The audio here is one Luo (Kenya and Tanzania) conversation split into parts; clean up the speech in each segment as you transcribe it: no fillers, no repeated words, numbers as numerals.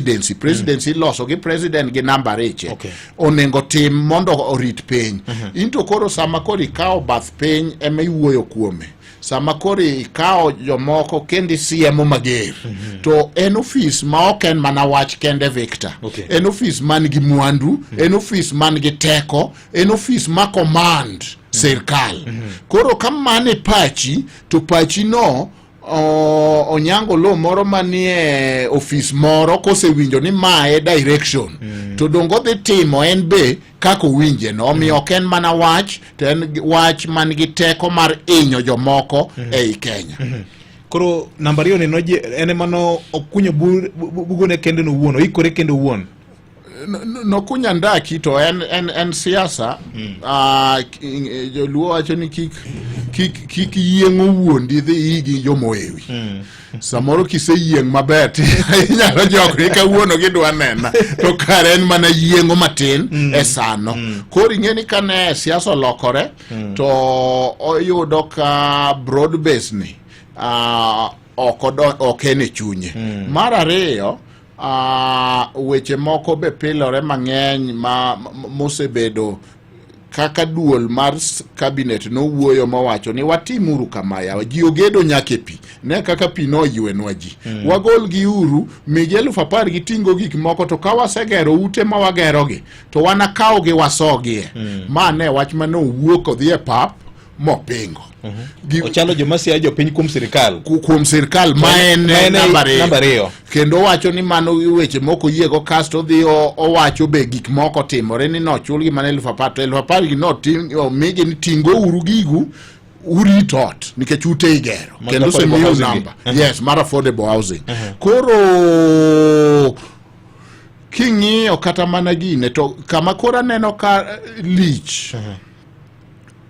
Presidency, presidency iloso gi president gi namba riche. Onego tim mondo orit piny. Into koro sama koro ikawo bath piny ema iwuoyo kuome, sama koro ikawo jomoko kendo isiemo mager, to en ofis ma ok en mana wach kende, Victor. En ofis man gi mwandu, en ofis man gi teko, en ofis ma command sirkal. Koro ka mano e pachi, to pachi no Onyango lo moro manie ofis moro kosewinjo ni mae direction, to dongo odhi timo en be kaka owinje no. Omiyo ok en mana wach, to en wach man gi teko mar inyo jomoko ei Kenya. Koro namba 2 ni noje en ema no okunyo bugone kende no owuon, oikore kende owuon. Nokunya ndaki to en siasa. Joluo wacho ni kik yieng' owuondi dhi igi jomoewi. Samoro kiseyieng' maber to inyalo jokri kawuono gidwa nena, to kare en mana yieng'o matin e sano. Koro ing'e ni kane siasa olokore, to oyudo ka broad base ni ok en e chunye. Mar ariyo, weche moko be pilore mang'eny ma mosebedo kaka duol mar cabinet nowuoyo mowacho ni watimuru kama yawa, ji ogedo nyaka e pi, ne kaka pi noywenwa ji, wagol gi uru migi 10,000 giting'o gik moko, to ka wasegero ute ma wagerogi to wanakawgi wasogie. Ma ne wach mane owuok odhi e pap mopingo. Ochalo joma siayo jopiny kuom sirikal. Kuom sirikal ma en Ma en namba 2. Namba 2. Kendo owacho ni mano weche moko oyiego, kasto odhi owacho be gik moko timore ni nochulgi mana 10,000, to 10,000 gi notim omigi ni ting'o uru gigu urit ot nikech ute igero. Mag kendo affordable osemiu housing gi. namba, yes, mar affordable housing. Koro king'iyo kata mana gine to kama koro aneno ka lich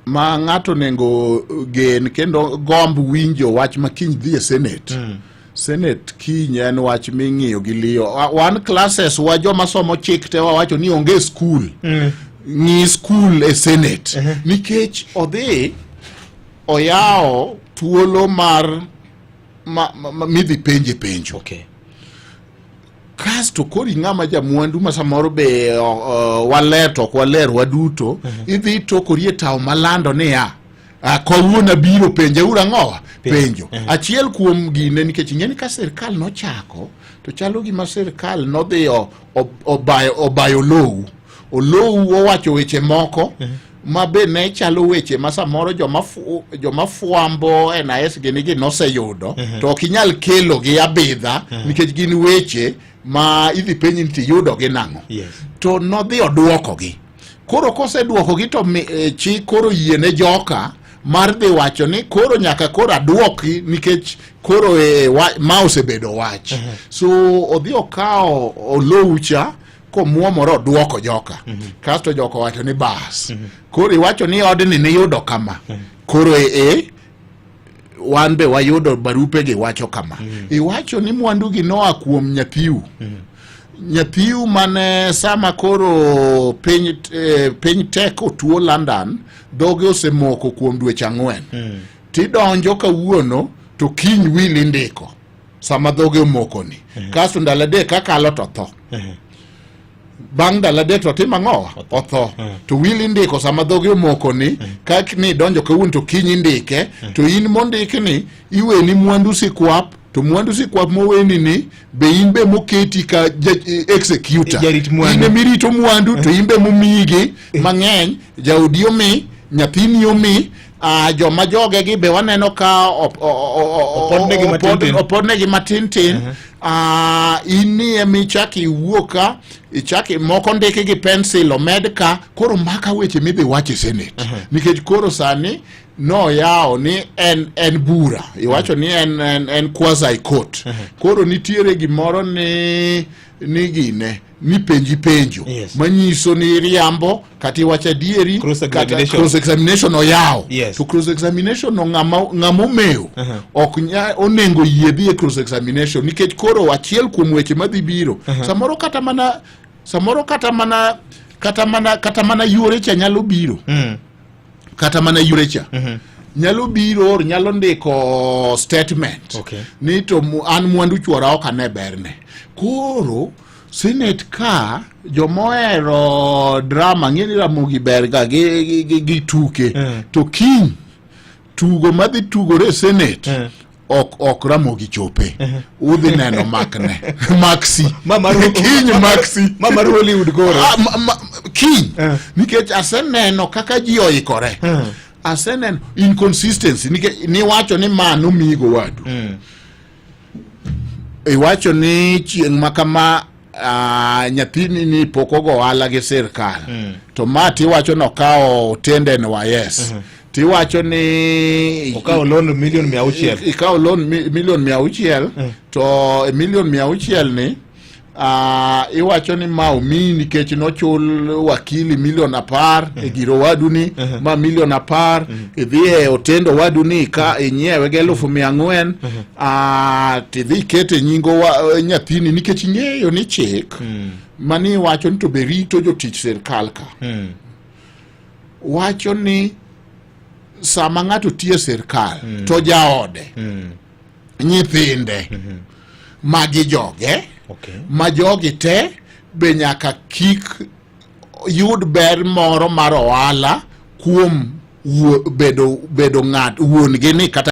ma ng'ato onego gen kendo gomb winjo wach ma kiny dhi e Senate. Senate kiny en wach ming'iyo gi liyo. Wan classes wa joma somo chik te wawacho ni onge skul. Ng'i skul e Senate nikech odhi oyawo thuolo mar midhi penje penjo. Kasto koro ing'ama jamwandu ma samoro be waler to ok waler waduto, idhi tokori e tawo malando niya, kawuono abiro penjeuru ang'owa penjo achiel kuom gine, nikech ing'e ni ka sirkal nochako to chalo gima sirkal nodhi obayo lowu olowu owacho weche moko ma be ne chalo weche ma samoro joma fwambo NIS gini gi noseyudo, to ok inyal kelo gi abidha nikech gin weche ma idhi penji ni tiyudo gi nang'o. To nodhi oduokogi. Koro koseduokogi to chik koro yiene joka mar dhi wacho ni koro nyaka koro aduoki nikech koro ma osebedo wach. So odhi okawo oloucha komuomore oduoko joka. Kasto joka owacho ni bas, koro iwacho ni odni niyudo kama, koro wan be wayudo barupe gi wacho kama. Iwacho ni mwandu gi noa kuom nyathiu, nyathiu mane sama koro piny tek otuo London, dhoge osemoko kuom dweche 4. Tidonjo kawuono to kiny wil indiko sama dhoge omokoni. Kasto ndalo 3 kakalo to tho. Bang' ndalo 3 to timo ang'owa? Otho. To wil indiko sama dhoge omokoni, ka ni donjo kawuono to kiny indike, to in mondikni iweni mwandu sikwap, to mwandu sikwap moweni ni be in be moketi ka executor. Jarit mwandu. In emirito mwandu, to in be momiyigi mang'eny, jaodi omi, nyathini omi, joma jogegi be waneno ka Opodnegi matin tin. Opodnegi matin tin. In ni emichak iwuo ka ichak moko ndiki gi pencil omed ka koro maka weche midhi wach e Senate, nikech koro sani noyawo ni en bura iwacho ni en quasi court. Koro nitiere gimoro ni gine ni penji penjo manyiso ni riambo kata iwacho adieri. Cross kata examination. Cross examination oyawo. To cross examination no ng'ama omewo ok onengo yie dhi e cross examination, nikech koro achiel kuom weche madhi biro samoro kata mana yore cha nyalo biro, kata mana yore cha nyalo biro or nyalo ndiko statement ni to an mwandu chuora ok ane berne. Koro Senate ka jomohero drama ng'e ni Ramogi ber ga gi, gi, gi, gi tuke to kiny tugo madhi tugore e Senate ok ok Ramogi chope udhi neno makne maxi Ma mar kiny maxi ma mar Hollywood koro. Ah, ma, ma, kiny nikech aseneno kaka ji oikore aseneno inconsistency nikech niwacho ni ma nomigo wadu iwacho ni chieng' ma kama nyathini ni pok ogo ohala gi sirkal to ma tiwacho nokawo tende NYS tiwacho ni Okawo loan milion 600. ikawo loan milion 600 to e milion 600 ni iwacho ni ma omiyi nikech nochul wakili milion 10 e gir owaduni ma milion 10 idhi e otend owaduni ka inyiewe gi 400,000 tidhi ikete nying nyathini nikech ing'eyo ni chik mani wacho ni to be rito jotich sirkal ka wacho ni sama ng'ato tiyo e sirkal to jaode nyithinde magi joge ma jogi te be nyaka kik yud ber moro mar ohala kuom bedo ng'at wuon gi ni kata